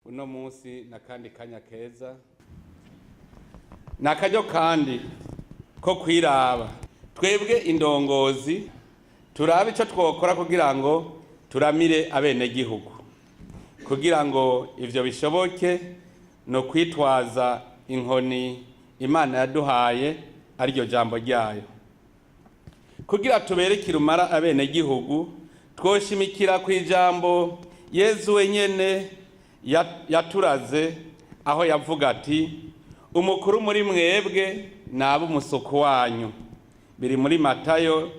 Uno munsi n'akandi kanya keza, ni akaryo kandi ko kwiraba twebwe indongozi, turabe icyo twokora kugira ngo turamire abenegihugu. Kugira ngo ivyo bishoboke, no kwitwaza inkoni Imana yaduhaye, ariryo jambo ryayo. Kugira tubere kirumara abenegihugu, twoshimikira ku ijambo Yezu wenyene yaturaze, aho yavuga ati: "Umukuru muri mwebwe naba umusuku wanyu." Biri muri Matayo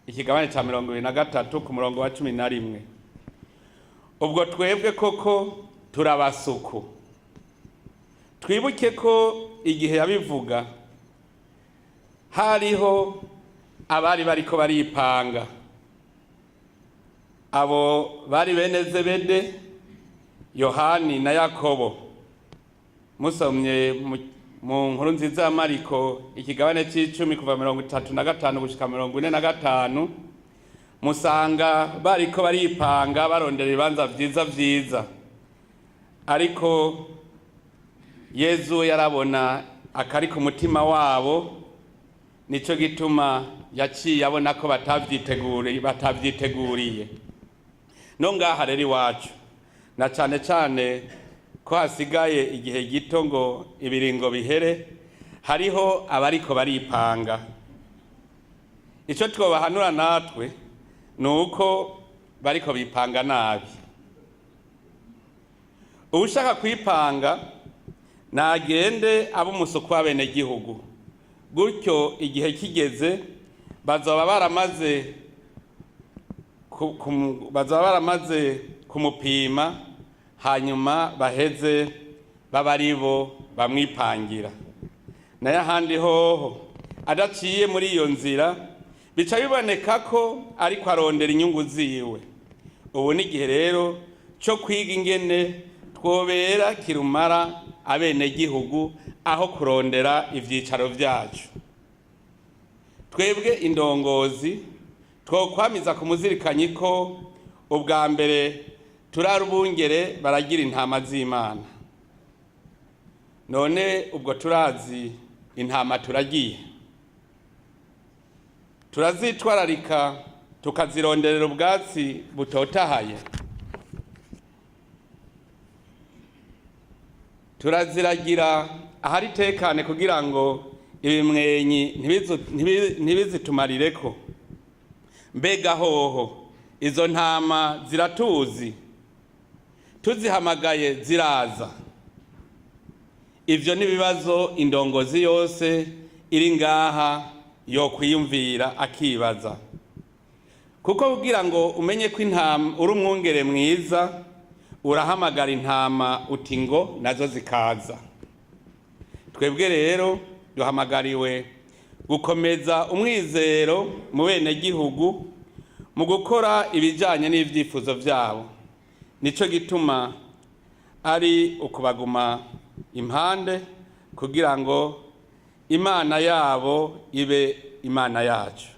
ikigabane ca 23 ku murongo wa 11. Ubwo twebwe koko turabasuku? Twibuke ko igihe yabivuga hariho abari bariko baripanga. Abo bari bene Zebede, Yohani na Yakobo. Musomye mu Nkuru Nziza ya Mariko ikigabane c'icumi, kuva 35 gushika 45, musanga bariko baripanga, barondera ibibanza vyiza vyiza. Ariko Yezu yarabona akari ku mutima wabo, nico gituma yaciye abona ko batavyiteguriye. No ngaha rero iwacu, na cane cane ko hasigaye igihe gito ngo ibiringo bihere, hariho abariko baripanga. Ico twobahanura natwe ni uko bariko bipanga nabi. Uwushaka kwipanga nagende abe umusuku w'abenegihugu, gutyo igihe kigeze bazoba baramaze kumupima, hanyuma baheze baba aribo bamwipangira. Nayo ahandi hoho, adaciye muri iyo nzira, bica biboneka ko ariko arondera inyungu ziwe. Ubu ni igihe rero cyo kwiga ingene twobera kirumara abenegihugu aho kurondera ivyicaro vyacu. Twebwe indongozi twokwamiza ku muzirikanyi ko ubwa mbere turara ubungere baragira intama z'Imana. None ubwo turazi intama turagiye, turazitwararika, tukazironderera ubwatsi butotahaye, turaziragira ahari tekane kugira ngo ibimwenyi ntibizitumarireko? Mbega hoho izo ntama ziratuzi? Tuzihamagaye ziraza? Ivyo ni ibibazo indongozi yose iri ngaha yo kwiyumvira akibaza, kuko kugira ngo umenye ko intama uri umwungere mwiza, urahamagara intama uti ngo, nazo zikaza. Twebwe rero duhamagariwe gukomeza umwizero mu benegihugu mu gukora ibijanye n'ivyifuzo vyabo. Nico gituma ari ukubaguma impande kugira ngo Imana yabo ibe Imana yacu.